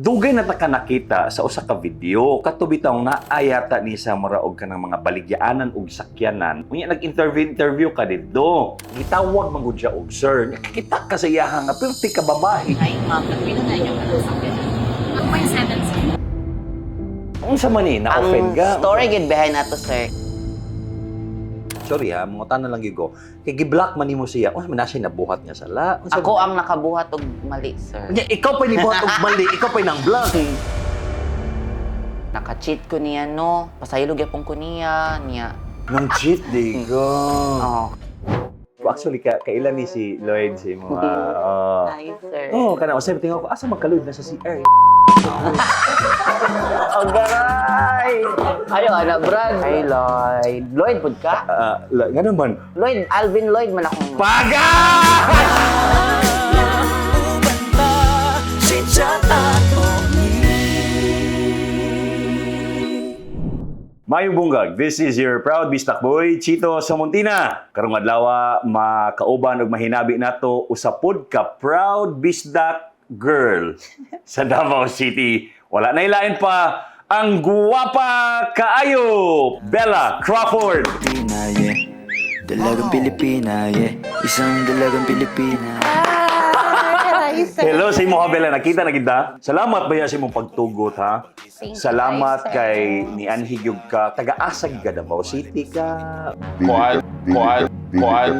Dugay na ta ka nakita sa usa ka video kato bitaw naayata ni sa mura og kanang mga baligyaanan og sakyanan. Unya nag-interview interview ka didto. Gitawag man gud siya og sir. Nakakita ka sa iyaha nga pirti ka babae. Ay, ma'am, nagpila na inyong kanang sakyanan? 2.7, sir. Unsa man ni na-offend Ang ka? story gid behind ato, sir. Sorry ha, mangutan na lang gyud ko. Kay gi-block man nimo siya. Unsa man na siya nabuhat nga sala? Unsa Ako ang nakabuhat og mali, sir. Unya, ikaw pa nibuhat og mali, ikaw pa nang block. Naka-cheat ko niya, no? Pasaylo gyapon ko niya, niya. Nang cheat di ko. Oh. Actually, kailan ni si Lloyd si mo? Ah, Hi, sir. oh, kana usay tingnan ko asa man ka Lloyd nasa CR. Oh, garay! Ayo, ana, Brad. Hi, Lloyd. Lloyd, pud ka? Ah, nga naman. Lloyd, Alvin Lloyd man akong. Paga! Mayong bunggag, this is your proud Bistak boy, Chito Samontina. Karong adlaw, makauban og mahinabi nato usapod ka proud Bisdak girl sa Davao City. Wala na ilain pa ang guwapa kaayo, Bella Crawford. Pilipina, yeah. Dalagang Pilipina, yeah. Isang dalagang Pilipina. Hi, sir. Hello sa imo ha, Bella, nakita na kita. Salamat ba sa imong pagtugot ha. Thank you, Salamat sir. kay ni Anhig yung ka taga-asa ka Davao City ka. Kuan, kuan, kuan.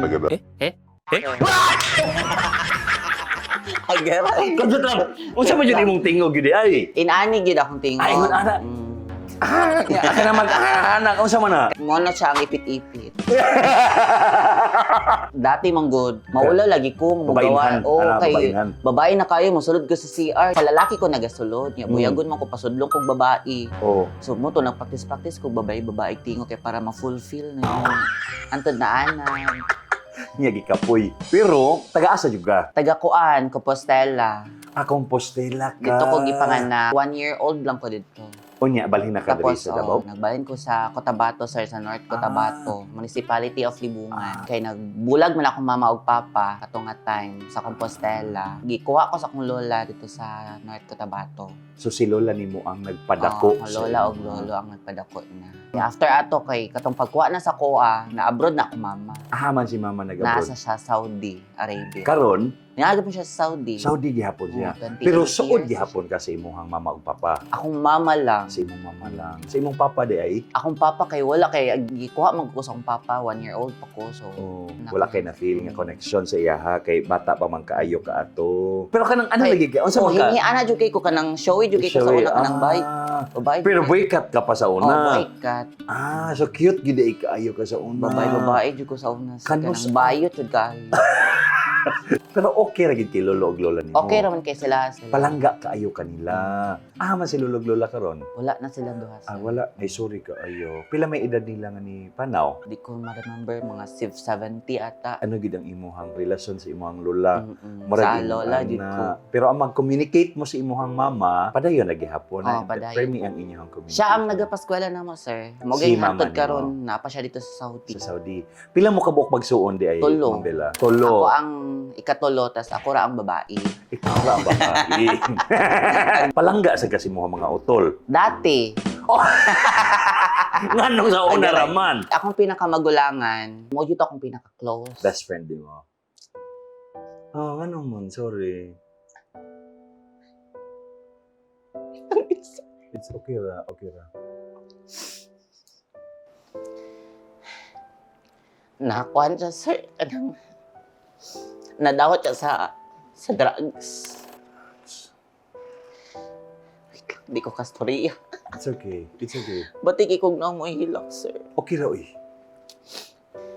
Ay, garay. Kanjut lang. Unsa man jud imong tingog gyud ay? Inani gid akong tingog. Ay, ingon ana. Ah, aka na mag anak unsa man na? Mo na siya ang ipit-ipit. Dati man good, maulaw lagi ko Babainhan. mugawa. Oh, Ah, kay babainhan. babae na kayo mosulod ko sa CR. Sa lalaki ko nagasulod, nya buyagon man ko pasudlong kog babae. Oh. So mo to nagpractice-practice ko babae babae tingo kay para ma-fulfill na yun. Antod na ana. Niya gikapoy. Pero taga-asa jud ka. Taga kuan, Compostela. Ah, Compostela ka. Dito ko gipanganak. 1 year old lang ko dito. Unya balhin na ka diri Tapos, sa Davao. oh, nagbalhin ko sa Cotabato, sir, sa North Cotabato, Municipality of Libungan. Kay nagbulag man akong mama ug papa kato nga time sa Compostela. Gikuha ko sa akong lola dito sa North Cotabato. So si lola nimo ang nagpadako. Oh, sa lola imo. og lolo ang nagpadako na. After ato kay katong pagkuha na sa kuha, na abroad na ako mama. Ah, man si mama nag-abroad. Nasa siya Saudi Arabia. Karon, Niaga po siya sa Saudi. Saudi gihapon siya. Oh, 28 Pero suod years. gihapon ka sa imong mama ug papa. Akong mama lang. Sa imong mama lang. Sa imong papa di ay Akong papa kay wala kay gikuha man ko sa akong papa, 1 year old pa ko. So oh, wala kay na feel nga connection sa iya ha kay bata pa man kaayo ka ato. Pero kanang ano Kay- lagi ka? Unsa Oh, man ka? hingi ana jud kay ko kanang showy jud kay ko sa Showy, una kanang ah. bike. Babae. Pero boycott ka pa sa Oh, una. boycott. Ah, so cute gyud ay kaayo ka sa una. Babae babae jud ko sa una. Sa Kanus- kanang bayot jud kaayo. Pero okay ra gyud kay lolo ug lola nimo. Okay ra man kay sila. Sila. Palangga kaayo kanila. Ah, man si lolo ug lola karon. Wala na sila duha. Ah, Sir. wala. Ay, sorry kaayo. Pila may edad nila nga ni Panaw? Di ko ma-remember mga 70 ata. Ano gid ang imuhang relasyon sa imuhang lola? Sa Murag lola imong jud ko. ana. Pero ang mag-communicate mo sa imuhang mama, padayon na gihapon. Oo, padayon. Permi ang inyong communication. Siya ang nagapaskwela namo, sir. Mo Si gay mama hantod nimo. karon na pa siya dito sa Saudi. Sa Saudi. Pila mo kabuok magsuon di ay, Tulo. Ma'am Bella? Tulo. Ako ang ikatulo tas ako ra ang babae. Ikaw ra ba? Palangga sa kasi mo mga utol. Dati, Nganong sa una Ay, raman? Akong pinakamagulangan, mo jud akong pinaka-close. Best friend di mo. Oh, nganong man, sorry. It's okay ra, okay ra. Nakuan siya, sir. Anong, nadawat siya sa drugs. Wait lang, di ko kastorya. It's okay. It's okay. Ba't ikikog na mo hilak, sir? Okay ra, uy.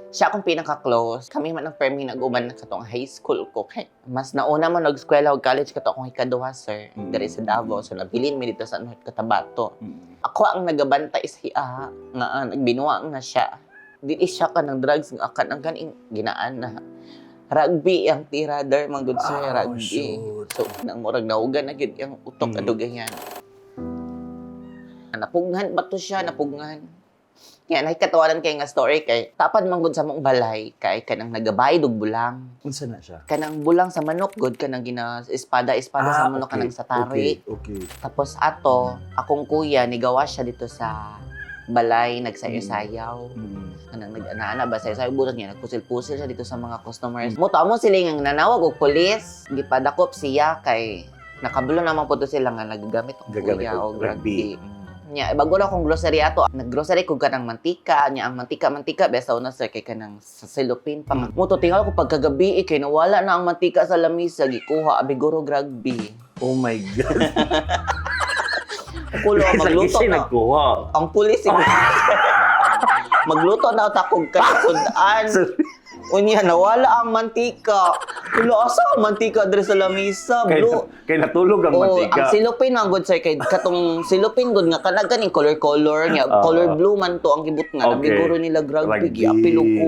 Siya akong pinaka-close. Kami man ang permi nag-uban na katong high school ko. Kay, mas nauna man nag-eskwela o college kato akong ikaduha, sir. Diri sa Davao. So, nabilin mi dito sa North Cotabato. Ako ang nagabantay sa iya nga nagbinuang na siya. Di siya ka ng drugs nga akan ang ganing ginaan na. Rugby ang tirader man gud sir, Ah, rugby. shoot. So nang murag naugan na gyud ang utok adugayan. Napughan ba to siya napughan? Nga nakikatawanan kay nga story kay tapad man gud sa mong balay kay kanang nagabayad og bulang. Unsa na siya? Kanang bulang sa manok gud, kanang gina espada espada sa manok, kanang sa tari. Tapos ato, akong kuya nigawa siya dito sa balay, nagsayaw-sayaw. Kanang nag-ana ba sayaw-sayaw butot niya, nagpusil-pusil siya dito sa mga customers. Mo tamo sila nga nanawag og pulis, gipadakop siya kay nakabulo naman po to sila nga nagagamit og Gagamit kuya og og rugby. rugby. Nya, bago na akong grocery ato, naggrocery ko kanang mantika, nya ang mantika-mantika besa una, sir, kay kanang sa cellophane pa nga. Mo to tingal ko pagkagabi eh, kay nawala na ang mantika sa lamisa, gikuha abiguro rugby. Oh my God. Kulo Sa magluto gisi na. nagkuha. Ang pulis eh. Magluto na takog kasudan. Unya nawala ang mantika. Kulo, asa ang mantika diri sa lamisa? Kay, Blue. kay natulog ang Oh, mantika. ang silupin man good, sir, kay katong silupin good nga kanag kaning color color niya, color blue man to ang gibot nga. Nabiguro nila rugby, Rugby. giapil ko.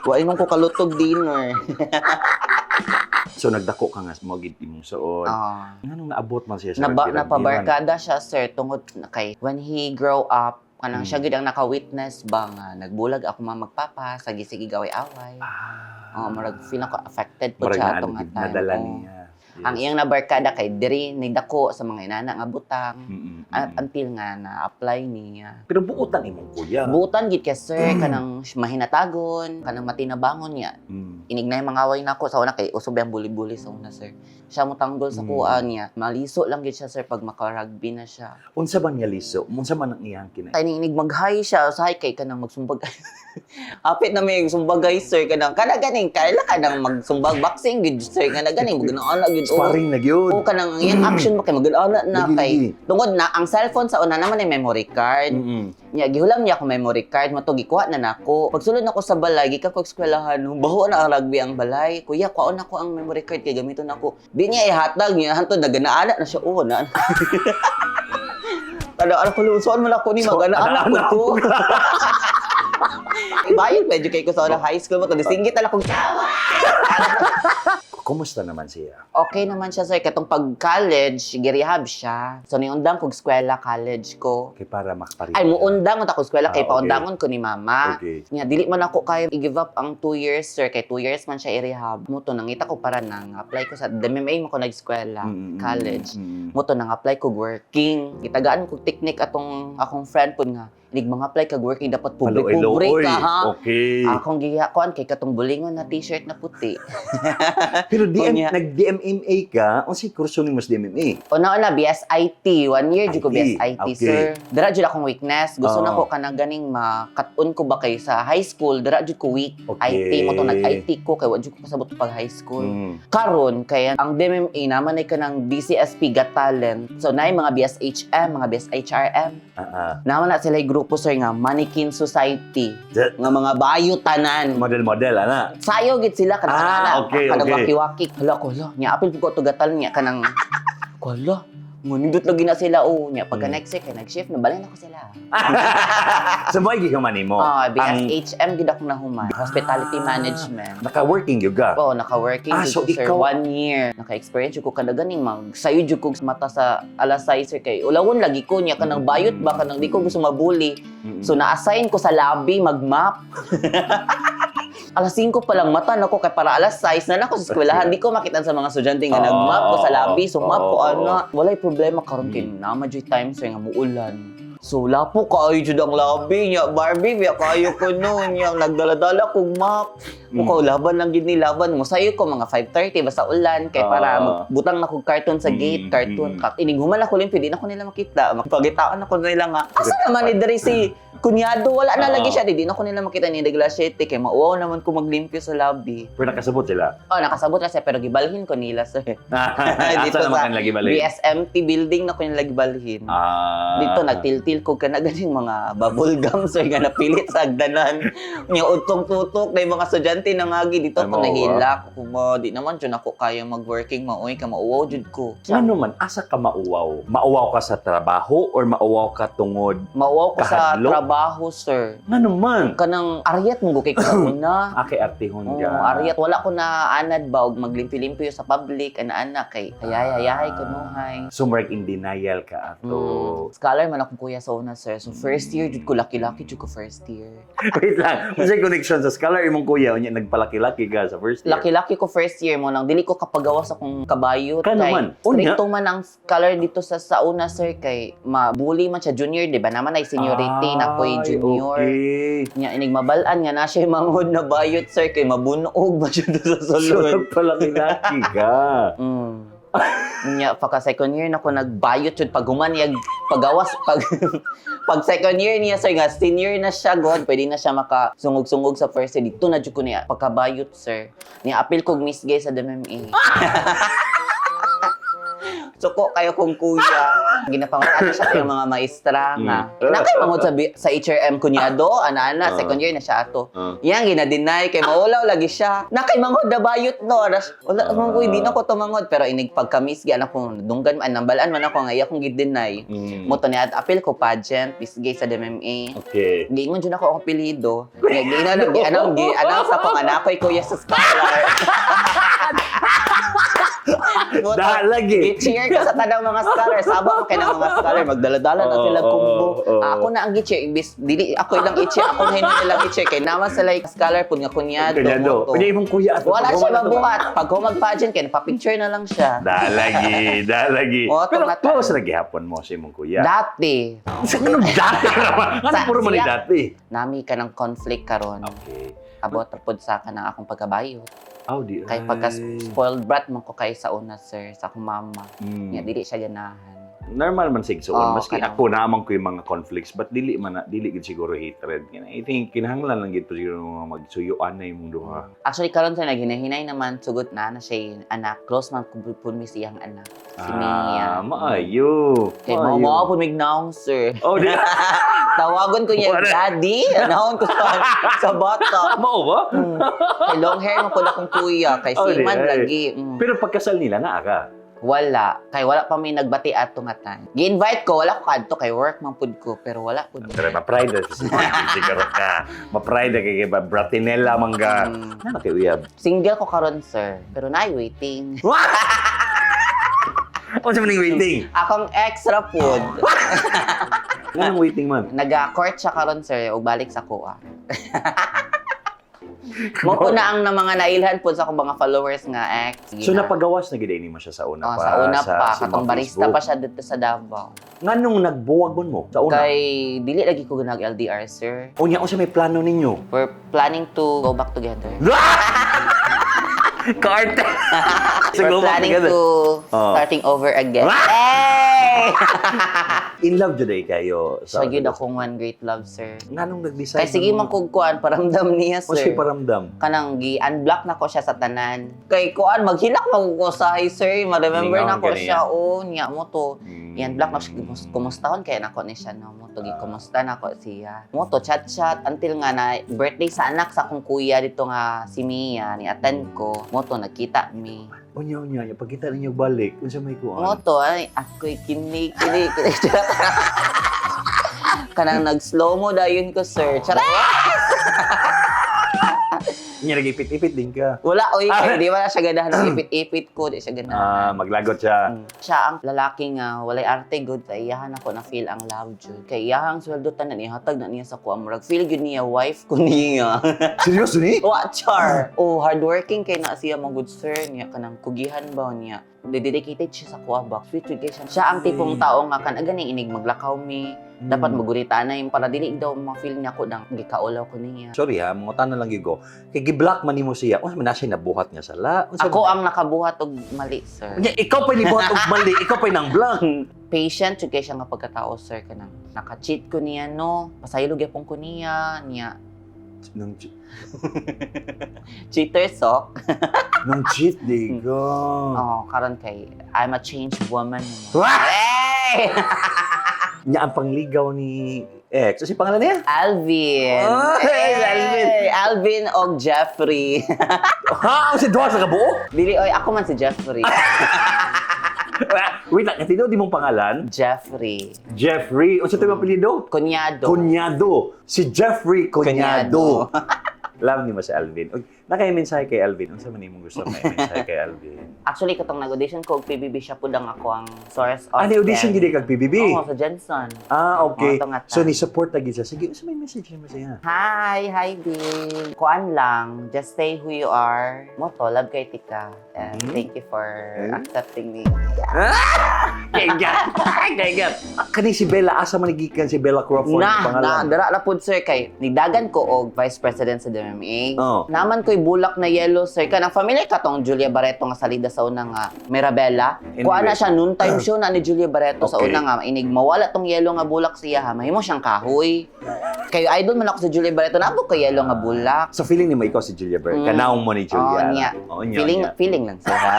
Wa inong ko kalutog dinner. So nagdako ka nga mo gid imong suod. Ah. Nganong naabot man siya sa Naba, rugby-rugby man? napabarkada siya, sir, tungod na kay when he grow up, kanang siya gid ang naka-witness ba nga nagbulag ako mga magpapa sa gisigi gaway-away. Oh, murag feel ako affected po Murag siya na, atong nga time. nadala Oo. niya. Yes. Ang iyang nabarkada kay diri nigdako sa mga inana nga butang until nga na-apply niya. Pero buotan imong kuya. Butan gid kay sir, kanang mahinatagon, kanang matinabangon niya. Inignay mga away nako sa una kay usob ang buli-buli sa una, sir. Siya mo tanggol sa kuan niya. Maliso lang gid siya, sir, pag maka-rugby na siya. Unsa ba niya liso? Unsa man ang iyang kina? Kay inig mag-high siya usahay kay kanang magsumbag. Apit na may sumbagay, sir, kanang kana ganing kaila kanang magsumbag boxing gid, sir, kana ganing magana gid. Oh. Sparring na gyud. O kanang ang iyang action ba kay magana na Lagi, kay lagi. tungod na ang cellphone sa una naman ay memory card. Nya gihulam niya ako memory card mo to, gikuha na nako. Pagsulod nako sa balay gikan ko eskwelahan, baho na ang rugby ang balay. Kuya, kuhaon nako ang memory card kay gamiton nako. Di niya ihatag niya hantod naganaana na siya oh na. Ano, ano ko lusuan mo na ko ni So, magana-ana ana-ana ko. Ibayon medyo kay ko sa una high school mo to disinggit na lang kong Kumusta naman siya? Okay naman siya, sir. Katong pag-college, girehab siya. So, niundang kog eskwela, college ko. Kay para makapari. Ay, muundang ko eskwela kay paundangon ko ni mama. Nga, dili man ako kaya i-give up ang 2 years, sir. Kay 2 years man siya i-rehab. Mo to, nangita ko para nang apply ko sa DMMA mo ko nag-eskwela, college. Mo to, nang apply ko working. Gitagaan ko technique atong akong friend po nga. Inig mga apply kag working dapat pobre-pobre ka ha. Akong giyakuan kay katong bulingon na t-shirt na puti. Pero DM, Unya. nag-DMMA ka, unsay kurso nimo sa DMMA? Una-una, BSIT. One year, jud ko IT, BSIT, sir. Dara jud akong weakness. Gusto na ko kanang ganing makat-on ko ba kay sa high school, dara jud ko weak. IT mo to, nag-IT ko, kay wa jud ko kasabot pag high school. Karon kaya ang DMMA naman ay kanang BCSP Got Talent. So, naay mga BSHM, mga BSHRM. Naman na sila yung grupo, sir, nga Mannequin Society. Nga mga bayo tanan. Model-model, ana. Sayo gid sila kanang ana, kanang waki-waki. Hala ko, hala, nya apil ko to gatal niya kanang ko hala. Ngunindot lagi na sila oh nya pagka next year kay nag-shift na balin ako sila. So mo gi ka man nimo. Ah, BSHM gid ako nahuman. Hospitality management. Naka-working gyud ka. Oh, naka-working jud So ko, sir, one year. Naka-experience jud ko kada ganing mag sayo jud kog mata sa alas 6, sir, kay ulawon lagi ko niya kanang bayot ba kanang di ko gusto mabuli. So na-assign ko sa lobby mag-map. Alas 5 pa lang mata nako kay para alas 6 na nako sa eskwelahan. Di ko makita sa mga estudyante nga nag-map ko sa lobby. So map ko ano. Walay problema karon kay nama jud time, sir, nga muulan. So lapo kaayo jud ang lobby niya. Barbie biya kaayo ko noon niya nagdala-dala kog map. Mukaw laban lang gid ni laban mo. Sayo ko mga 5:30 basta ulan kay para magbutang na kog carton sa gate, carton. Kak inig human ako limpyo, di na ko nila makita. Pagitaan ako nila nga. Asa naman ni diri si kunyado, wala na lagi siya, di na ko nila makita ni Degla 7 kay mauwaw naman ko maglimpyo sa lobby. Pero nakasabot sila. Oh, nakasabot na siya pero gibalhin ko nila, sir. Dito Dito naman sa kanila gibalik. BSMT building na ko nila gibalhin. Dito nagtiltil ko kana ganing mga bubble gum, sir, nga napilit sa agdanan. Nya utong tutok na yung mga estudyante nangagi dito Ay, ko mauwa. nahilak ko mo di naman jud ako kaya mag-working maoy ka mauwaw jud ko. Ngano man, asa ka mauwaw? Mauwaw ka sa trabaho or mauwaw ka tungod? Mauwaw ko sa Kahadlok? trabaho, sir. Ngano man? Kanang aryat mo kay ko sa una. Ake artihon Oo, ka. aryat wala ko na anad ba og maglimpyo-limpyo sa public ana-ana kay hayay hayay kunuhay. So, murag in denial ka ato. Scholar man akong kuya, diya sa una, sir. So first year jud ko, laki-laki jud ko first year. Wait lang. Unsay connection sa scholar imong kuya unya nagpalaki-laki ka sa first year? Laki-laki ko first year mo lang dili ko kapagawas akong kabayo. Kano kay man? Unya? Stricto man ang scholar dito sa una, sir, kay mabully man siya junior, di ba? Naman ay seniority na ko'y Ay, junior. okay. Nya inig mabalaan nga na siya manghod na bayot, sir, kay mabunog ba siya doon sa So sulod. nagpalaki-laki ka. Nya pagka second year na ko nagbayot jud pag human niya pagawas pag pag second year niya, sir, nga senior na siya god, pwede na siya maka sungog-sungog sa first year dito na jud ko niya pagkabayot, sir. Niya apil kog Miss Gay sa DMMA. Suko kayo kong kuya. Ginapangutan siya sa iyang mga maestra nga. Nakay mangod sa HRM kunyado, ana-ana, second year na siya ato. Yang gina-deny kay maulaw lagi siya. Nakay mangod na bayot no. Aras, wala man ko, hindi na ko tumangod pero inig pagka-miss gi anak ko dunggan man nambalaan man ako nga iya kong gi-deny. Mo to niya at apil ko pageant Miss Gay sa DMMA. Giingon jud ako akong apelyido. Nga giingon gi anong gi announce ako nga nakoy kuya sa scholar. Mo to, Da lagi. gi-cheer ko sa tanang mga scholar. Saba ko kay ng mga scholar. Magdala-dala na sila kumbo. Ako na ang gi-cheer. Imbis, dili, ako ilang i-cheer. Ako na hindi nilang i-cheer. Kay naman sila yung scholar po nga kunyado. Kunyado. mo to. Unya imong kuya ato. Wala siya Pag-human ato ba? mabuhat. Pag humag-pageant, kay napapicture na lang siya. Da lagi, da lagi. Oo, Pero tumata. close lagi hapon mo sa imong kuya. Dati, Sa anong dati naman? Ano puro man ni dati? Nami ka ng conflict karon. Abot ra pod sa kanang akong pagkabayot. Aw, di. Kay pagka spoiled brat man ko kay sa una, sir, sa akong mama. Mm. Nga dili siya ganahan. Normal man sig suon. Oo, Maski kanang- ako naman ko yung mga conflicts, but dili man na, dili gid siguro hatred. Nga, I think kinahanglan lang gid po siguro nga magsuyuan na imong duha. Actually karon sir, naghinay-hinay naman sugot na na siya yung anak. Close man ko pud mi siyang anak. Si Mia. Ah, maayo. Kay mao mao pud mignaong, sir. Oh, di. Tawagon ko niya Wala. daddy. Anahon ko sa bata. Mao ba? Kay long hair man pud akong kuya, kay Oh, di, Siman ay. lagi. Pero pagkasal nila naa ka. Wala. Kay wala pa may nagbati ato nga time. Gi-invite ko, wala ko kadto kay work man pud ko, pero wala pud. Pero ma-pride na siguro ka. Ma-pride na kay ba Bratinella mangga. Na kay uyab. Single ko karon, sir, pero naay waiting. Unsa man ning waiting? Akong extra food. Anong waiting man? Naga-court siya karon, sir, ug balik sa kuha. Mo po na ang na mga nailhan po sa akong mga followers nga ex. So napagawas na gid mo siya sa una Oh, pa. sa una pa, sa katong mga barista Facebook. pa siya dito sa Davao. Nganong nagbuwag mon mo sa una? Kay dili lagi ko nag LDR, sir. Unya unsa may plano ninyo? We're planning to go back together. Kaarte. So, We're go back planning together. to Oh. starting over again. Hey! In love jud ay kayo Siya gyud akong one great love, sir. Nganong nag-decide? Kay sige man kog kuan paramdam niya, O sir. siya paramdam. Kanang gi-unblock na ko siya sa tanan. Kay kuan maghilak man ko sa sir, ma-remember Lingawan na ko ka niya. siya oh, niya mo to. I-unblock na siya, kumustahon kaya nako ni siya no mo to, gikumusta na ko siya. Mo to chat chat until nga na birthday sa anak sa akong kuya dito nga si Mia ni attend ko. Mo to nagkita mi. Unya unya, unya pagkita ninyo balik, unsa may kuan? Mo to ay ako'y kini kini kini. Kanang nag-slow mo dayon ko, sir. Charot. Unya nagipit-ipit din ka. Wala, oy, kay di wala siya ganahan ng ipit-ipit ko, di siya ganahan. Ah, maglagot siya. Siya ang lalaki nga walay arte good kay iyahan ako na feel ang love jud. Kay iyahang sweldo tanan ihatag na niya sa kuha, murag feel gyud niya wife ko niya. Seryoso ni? Wa char. Oh, hardworking kay na siya mga good sir niya, kanang kugihan ba niya. Dedicated siya sa kuha ba. Sweet jud kay siya. Siya ang tipong tao nga kan ganing inig maglakaw mi. Dapat magurita na yung para dili daw ma-feel niya ko nang gikaulaw ko niya. Sorry ha, mga tanan lang gyud ko. Kay gi-block man nimo siya. Unsa man na siya nabuhat niya sala? Unsa Ako ang nakabuhat og mali, sir. Unya, ikaw pa nibuhat og mali, ikaw pa nang block. Patient jud kay siya nga pagkatao, sir, kanang naka-cheat ko niya no, pasaylo gyapon ko niya niya. Nang Cheater sok. nang cheat di ko. Oh, karon kay I'm a changed woman. Wah! Hey! Nya ang pangligaw ni ex. Ano si pangalan niya? Alvin. Oh, hey, Alvin. Alvin og Jeffrey. Ha, ang si duha sa kabuo? Dili oy, ako man si Jeffrey. Wait lang, tino di mong pangalan? Jeffrey. Jeffrey. Unsa to yung apelyido? Kunyado. Cunyado. Si Jeffrey Cunyado. Love ni mo si Alvin. Uy, Naa kay mensahe kay Alvin. Unsa man imong gusto may mensahe kay Alvin? Actually, katong nag-audition ko og PBB, siya pud ang ako ang source of Ah, ni audition them. gid kag PBB. Oo, sa Jensen. Ah, okay. Oo, tungata. So ni support na gid siya. Sige, unsa may message nimo sa iya? Hi, hi, babe. Kuan lang, just stay who you are. Mao to, love kay tika. And thank you for accepting me. Kaigat. Kaigat. Kani si Bella, asa man gikan si Bella Crawford Na, na, pangalan? dara na pud, sir, kay nigdagan ko og vice president sa DMMA. Oo. Naman ko'y bulak na yellow, sir. Kanang familiar ka tong Julia Barreto nga salida sa una nga Mirabella. Anyway. Kuan na siya noontime show na ni Julia Barreto sa una nga inig mawala tong yellow nga bulak siya ha. Mahimo siyang kahoy. Kay idol man ako sa Julia Barreto, nabok ko yellow nga bulak. So feeling nimo ikaw si Julia Barreto. Kanawong mo ni Julia. Oo, niya. Oo, niya. Feeling Niya. feeling lang sir ha.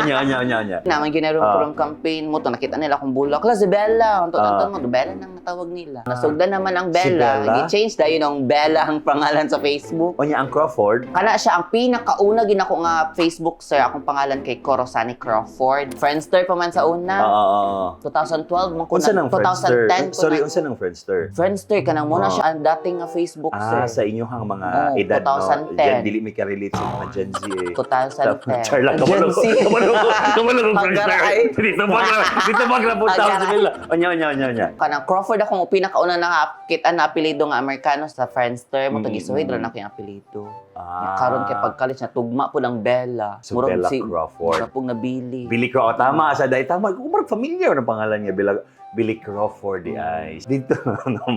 Niya, niya, niya, niya. Naman ginarong karong campaign mo to, nakita nila akong bulak. La si Bella, unto mo, Bella nang natawag nila. Nasugdan naman ang Si Bella. Bella? Gi-change dayon ang Bella ang pangalan sa Facebook. O niya ang Crawford. Kana siya ang pinakauna ginako nga Facebook, sir, akong pangalan kay Corosani Crawford. Friendster pa man sa una. Oo, oo, oo. 2012 man ko Unsa na nang Friendster? 2010 ko Sorry, na. unsa nang Friendster? Friendster kanang muna Oo. siya ang dating nga Facebook, Ah, sir. sa inyong mga Oo, edad, no? 2010. Gen, dili mi ka-relate sa mga Gen Z eh. 2010. Char lang, Gen kamalo Z. ko. Kamalo ko. Kamalo ko, Friendster. Pagkaray. Dito pa dito pa punta sa Pagkaray. nila. Onya, onya, onya, onya. Kanang Crawford akong pinakauna na kita na apelyido nga Amerikano sa Friendster mo, gisuhid ra na ako yung apelyido. Ah. Karon kay pag college na tugma pud ang Bella. So, Bella Crawford. Murag pong nabili. Billy Crawford. Tama, sa dahil tama. Kung parang familiar ng pangalan niya, Bella, Billy Crawford, di ay. Dito,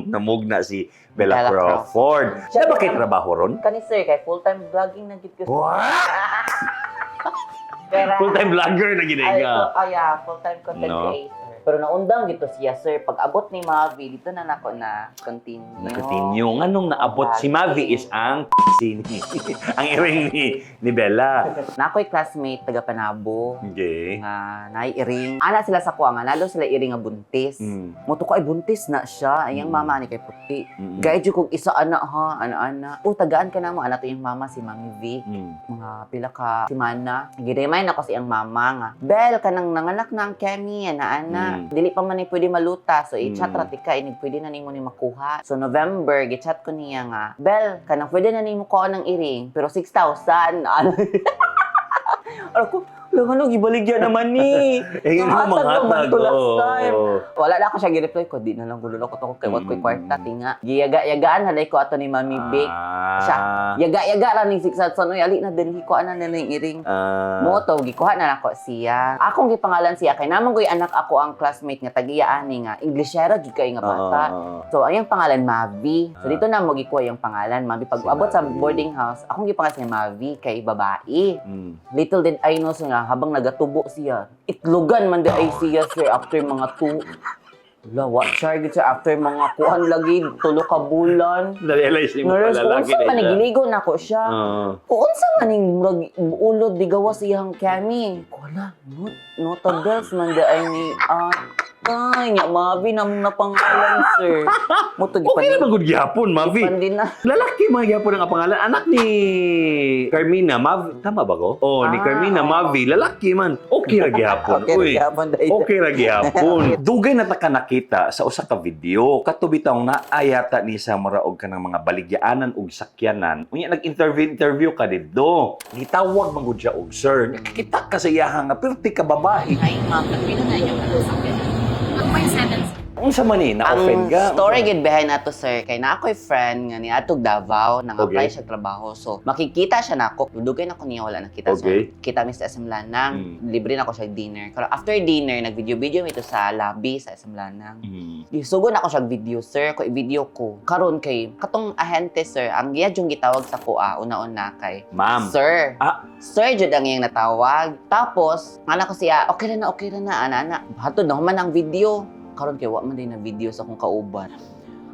namugna si Bella, Bella Crawford. Siya ba kay trabaho ron? Kani sir kay full-time vlogging na gid ko. What? Pero Full-time vlogger na ay, ginay ka. oh, yeah, full-time content No. creator. Pero naundang gito siya, sir. Pag abot ni Mavi, dito na nako na continue. Na-continue. Nganong naabot si Mavi is ang si ni, ang iring ni Bella. Na ako'y classmate taga Panabo. Okay. Nga naay iring. Ana sila sa kuha nga nalo sila iring nga buntis. Moto ko ay buntis na siya. Ayang mama ni kay puti. Gayud jud kog isa ana ha, ana ana. O tagaan ka na mo ana to yung mama si Mami V. Mga pila ka semana. Gi-remind ako si iyang mama nga, "Bel, kanang nanganak na ang Kemi, ana ana. Dili pa man ni pwede maluta. So i-chat ra tika inig pwede na nimo ni makuha." So November gi-chat ko niya nga, "Bel, kanang pwede na nimo kuha ng iring, pero 6,000." Ano? Ano ko, lang ano, gibaligya naman ni. Eh, yun yung mga Nanghatag naman hatag, to last oo. time. Wala na ako siya gi-reply ko, di na lang gulo ko to kay what ko'y kwarta tinga. Giyaga-yagaan halay ko ato ni Mami Vic. Ah. Siya, yaga-yaga ra ning 6,000 uy, ali na dinhi ko ana na ning iring. Ah. Mo to gikuha na nako siya. Akong gipangalan siya kay namang ko'y anak ako ang classmate nga tagiya ani nga Englishera jud kay nga bata. So ang iyang pangalan Mavi. So dito na mo gikuha yung pangalan Mavi. Pag Si abot sa Mavi. boarding house, akong gipangalan siya Mavi kay babae. Little did I know so nga habang nagatubo siya, itlogan man di ay siya, sir, after mga two. Wala, wa charge siya after mga kuan lagi, tulo ka bulan. Na-realize ni mo Nurse, pala kung lagi unsa na man siya. giligo na ko siya. Oo. Kung unsa man ning murag ulod di gawas iyang kami. Wala, not nota bells man di ay ni atay nya Mavi na mong napangalan, sir. Mo to Okay naman gud gyapon, Mavi. Gipan na. Lalaki mga gyapon ang pangalan. Anak ni Carmina, Mavi. Tama ba ko? Oh, ni Ah, Carmina, oo. Mavi. Lalaki man. Okay ra gyapon. Okay ra Uy. gyapon, dahil. Okay ra gyapon. Dugay na ta ka nakita sa usa ka video. Kato bitaw naayata ni sa mura og kanang mga baligyaanan og sakyanan. Unya nag-interview interview ka didto. Gitawag man gud siya og sir. Nakikita ka sa iyaha nga perti ka babae. Hi, ma'am. Nagpila na inyong sakyan? 2.7. Unsa man ni na-offend Ang ka? story gid behind ato, sir, kay na ako'y friend nga ni atog Davao nang apply Okay. siya trabaho. So makikita siya nako. Dugay na ko niya wala nakita. Okay. So kita mi sa SM Lanang, libre na ko siya dinner. Pero after dinner nag-video-video mi to sa lobby sa SM Lanang. Gisugo na ako siya video, sir, ko i-video ko. Karon kay katong ahente, sir, ang iya jung gitawag sa kuha una-una kay Ma'am. Sir. Ah. Sir jud ang iyang natawag. Tapos, ana ko siya, okay ra na, ana ana. Hatod na human ang video. Karon kay wa man din na video sa akong kauban.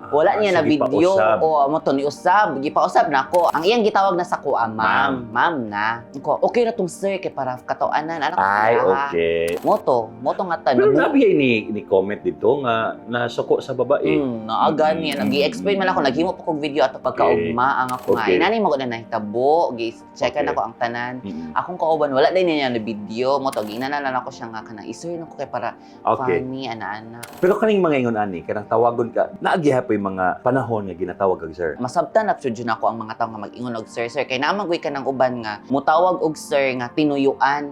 Wala niya Ah, na so video gipausap. o mo to ni usab, gipausab na ako. Ang iyang gitawag na sa kuha, ma'am. Ma'am na. Ko, okay ra tong sir kay para katawanan anak ko Ay, siya. okay. Moto nga tan. Pero nabiyay ni comment dito nga nasuko sa babae. Naagan niya. Nag-explain man ako, naghimo pa kog video ato pagkaugma ang ako nga. Inani mo ko na nahitabo, gi-checkan ako ang tanan. Akong kauban wala din niya na video mo to giingnan na lang ako siya nga kanang isur na ko kay para Okay. funny ana-ana. Pero kaning mga ingon ani, kanang tawagon ka, naagihapoy mga panahon nga ginatawag kag sir? Masabtan na jud ako ang mga tao nga mag-ingon og "Sir, sir," kay naa man gud kanang uban nga mutawag og sir nga tinuyuan.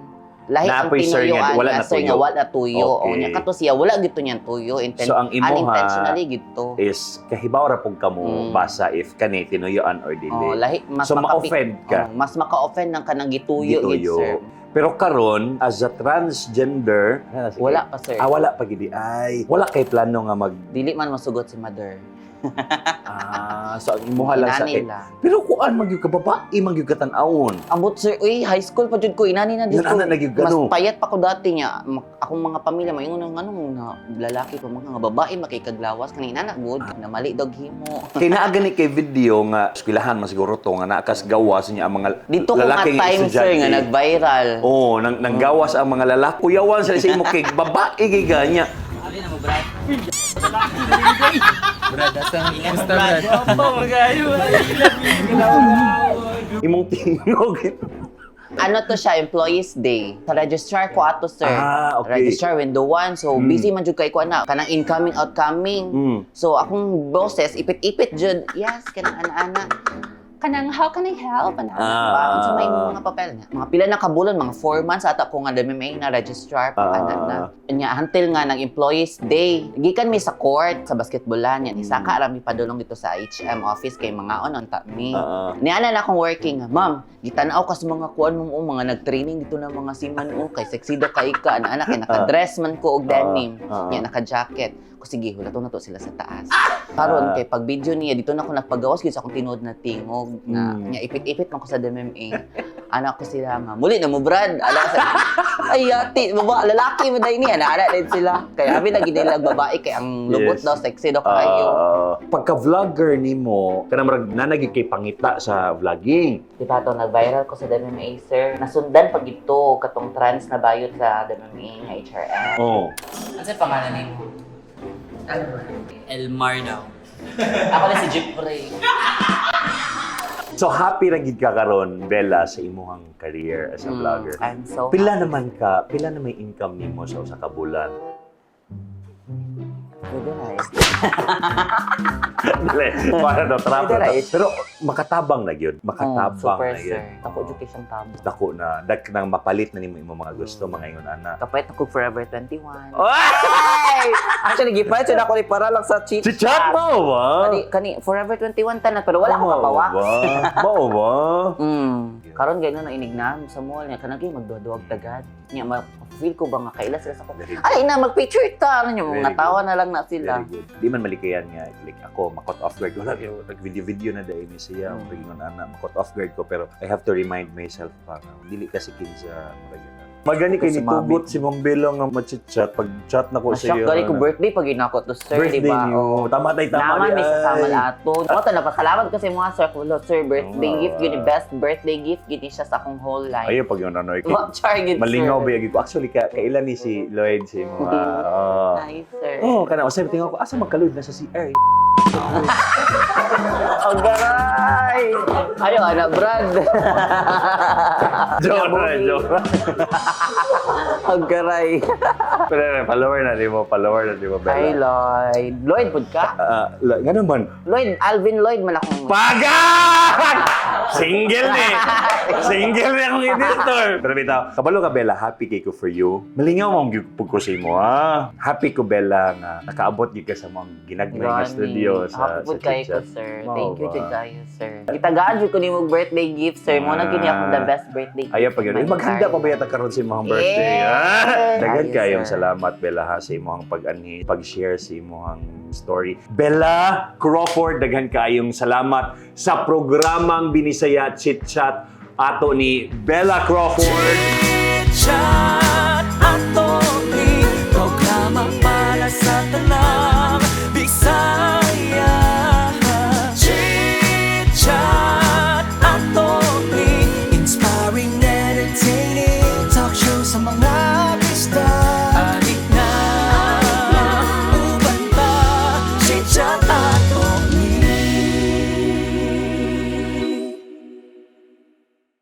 Lahi ang Naapoy sir nga tinuyuan wala nga na sir tuyo. nga wala tuyo. Okay. O nya kato siya wala gito niyan tuyo. So ang imuha unintentionally gito. is kahibaw ra pug kamo basa if kani tinuyuan or dili. Oh, lahi mas So ma-offend ka. Oh, mas maka-offend ng kanang gituyo, gid, Gituyo. sir. Pero karon as a transgender, Wala pa, sir. Ah, wala pa gidi. Ay, wala kay plano nga mag Dili man masugot si mother. Ah, so ang imuha lang sa Inani lang. Pero kuan man gyud ka, babae man gyud ka tan-awon. Ambot, sir, uy, high school pa jud ko, inani na Yun dito. ana na gyud Mas gano. payat pa ko dati niya. Akong mga pamilya maingon nga anong na lalaki pa mga nga babae makikaglawas kanina na good na mali dog himo. Kay naa gani kay video nga eskwelahan man siguro to nga naakas gawas niya ang mga Dito ko nga lalaking time, sir, nga estudyante. nag-viral. Oh, nang gawas ang mga lalaki. Kuyawan sila sa imo kay babae kay ganya. Imong tingog. Ano to siya, Employees Day. Sa registrar ko ato, sir. Ah, okay. Registrar window 1. So, busy man jud kay ko ana. Kanang incoming, outcoming. So, akong boses, ipit-ipit jud. Yes, kanang ana-ana. Kanang, "How can I help?" Ana. Ah. Ba, sa may mga papel niya. Mga pila na kabulan, mga 4 months ata ko nga may na registrar pa ana na. Nya until nga ng Employees Day. Gikan mi sa court sa basketballan yan. Isa ka rami padulong dito sa HM office kay mga on ta mi. Niana na akong working, "Ma'am, gitanaw ka sa mga kuan mo, oh, mga nag-training dito na mga seaman oh, kay sexy daw kay ka." Ana kay naka-dress man ko og denim. Nya naka-jacket. Ko sige, hulato na to sila sa taas. Karon kay pag video niya dito na ako nagpagawas gyud sa akong tinuod na tingog na nya ipit-ipit man ko sa DMMA. Anak ko sila nga, "Muli na mo, Brad." Ala sa ay yati, baba, lalaki mo dahil niya. Naala din sila. Kaya abi lagi nila babae kay ang lubot daw, sexy daw kayo. Ah, pagka-vlogger nimo, kanang murag nanagi kay pangita sa vlogging. Di ba ito, nag-viral ko sa DMMA, sir. Nasundan pag ito, katong trans na bayot sa DMMA nga HRM. Oh. Ano sa pangalan nimo? Elmar daw. Ako na si Jeffrey. So happy ra gid ka karon, Bella, sa imuhang career as a vlogger. I'm so Pila happy. naman ka, pila na may income nimo sa usa ka bulan? Pwede na eh. Dili, para na trap Pwede na ra to. eh. Pero makatabang na gyud, makatabang Oh, super, na gyud. sir. Ako education tabang. Dako na, dag nang mapalit na nimo imong mga gusto, mga ingon ana. Kapait ako Forever 21. Ay! Actually, gipalit yun ako ni para lang sa chit Si chat mo ba? Kani, kani, Forever 21 tanan, pero wala akong kapawax. Mao ba? Karon gayno na inignam sa mall niya kanang gyud magduwa-duwag tagad. Nya ma feel ko ba nga kaila sila sa ko. Very good. Ay na mag-picture ta ano niya Very mga tawa na lang na sila. Very good. Di man malikayan nga, like ako, ma-caught off guard. Wala, yung nag-video-video na dahil ni siya, mm. Ana, ma-caught off guard ko, pero I have to remind myself pa, nga, dili kasi kinsa, murag yun. Magani kay nitugot si Ma'am Bella nga machit-chat, pag chat na ko sa Ma-shock iyo. gani ko birthday pag ginako to, sir, Birthday di ba? niyo. Oh. Tama tayo, tama. Naman may di, sa ay. ato. Mo ta napasalamat kasi mga sir ko, sir, birthday Oo. gift yun, best birthday gift gid ni siya sa akong whole life. Ayaw pag yun, ano, Wa char gid, sir. malingaw ba yung ko. Actually, kailan ni si Lloyd, si mga, Ay, sir. Oh, kana, usay, tingnan ko, asa magkalod na sa CR? Ang garay! Ayo, anak Brad. Joke na, joke. Ang garay. Pero, follower na di mo, follower na di mo, Bella. Ay, Lloyd. Lloyd, pud ka? Ah, nga naman. Lloyd, Alvin Lloyd man akong... Pagak! Single ni! Single ni akong editor! Pero bitaw, kabalo ka, Bella, happy kay ko for you. Malingaw mo ang pug ko sa imo, ha? Happy ko, Bella, nga nakaabot gyud ka sa mga ginagnay nga studio sa Happy pud sa kayo ko, chit-chat. sir. Mao Thank you ba? jud kayo, sir. Gitagaan jud ko nimo birthday gift, sir. Mo na gini akong the best birthday gift. Ayaw pag yun. in my Eh, maghanda entire pa ba yata karon sa imong birthday? Yeah. Ah! Daghan Ayos, kayong sir. salamat, Bella, ha, sa imong pag-anhi, pag-share sa imong story. Bella Crawford, daghan kayong salamat sa programang Binisaya Chit Chat ato ni Bella Crawford. Chat ato ni programa para sa tanang Bisaya. Chit Chat ato ni inspiring, entertaining talk show sa mga